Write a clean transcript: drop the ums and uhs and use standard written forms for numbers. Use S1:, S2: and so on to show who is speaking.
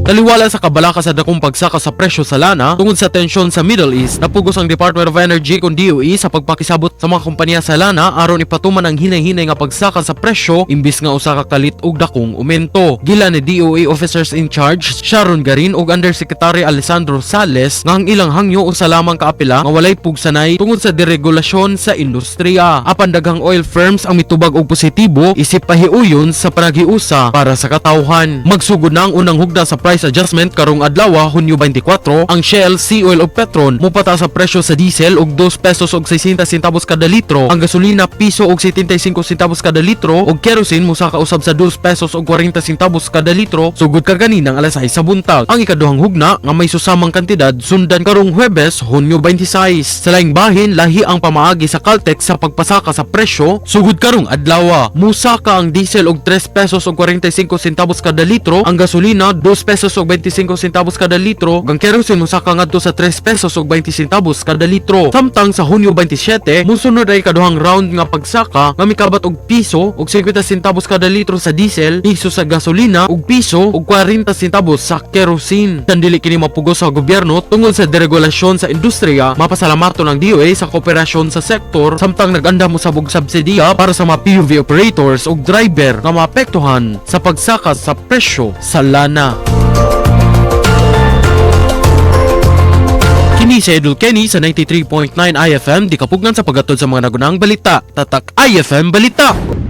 S1: Taliwala sa kabalaka sa dakong pagsaka sa presyo sa lana tungod sa tensyon sa Middle East, napugos ang Department of Energy kon DOE sa pagpakisabot sa mga kompanya sa lana aron ipatuman ang hinay-hinay nga pagsaka sa presyo imbis nga usa ka kalit og dakong aumento. Giila ni DOE officers in charge Sharon Garin ug Undersecretary Alessandro Sales nga ang ilang hangyo usa lamang ka apela nga walay pugsanay tungod sa deregulasyon sa industriya. Apan daghang oil firms ang mitubag og positibo isip pahiuyon sa panaghiusa para sa katawhan. Magsugod na ang unang hugna sa price adjustment karong adlaw, Hunyo 24. Ang Shell, Sea Oil ug Petron mopataas sa presyo sa diesel og 2 pesos og 60 centavos kada litro, ang gasolina piso og 75 centavos kada litro ug kerosene mosaka usab sa 2 pesos og 40 centavos kada litro sugod kaganinang alas 6 sa buntag. Ang ikaduhang hugna nga may susamang kantidad sundan karong Huwebes, Hunyo 26. Sa laing bahin, lahi ang pamaagi sa Caltex sa pagpasaka sa presyo sugod karong adlaw. Musaka ang diesel og 3 pesos og 45 centavos kada litro, ang gasolina 2 pesos og 25 centavos kada litro, ug ang kerosene mosaka ngadto sa 3 pesos og 20 centavos kada litro. Samtang sa Hunyo 27, musunod ay kaduhang round nga pagsaka nga mikabat og piso og 50 centavos kada litro sa diesel, piso sa gasolina ug piso og 40 centavos sa kerosene. Bisan dili kini mapugos sa gobyerno tungod sa deregulasyon sa industriya, mapasalamaton ang DOE sa kooperasyon sa sektor samtang nag-andam usab og subsidiya para sa mga PUV operators ug driver nga maapektuhan sa pagsaka sa presyo sa lana. Kini si Idol Kenny sa 93.9 IFM, di kapugnan sa paghatod sa mga nagunang balita. Tatak IFM Balita!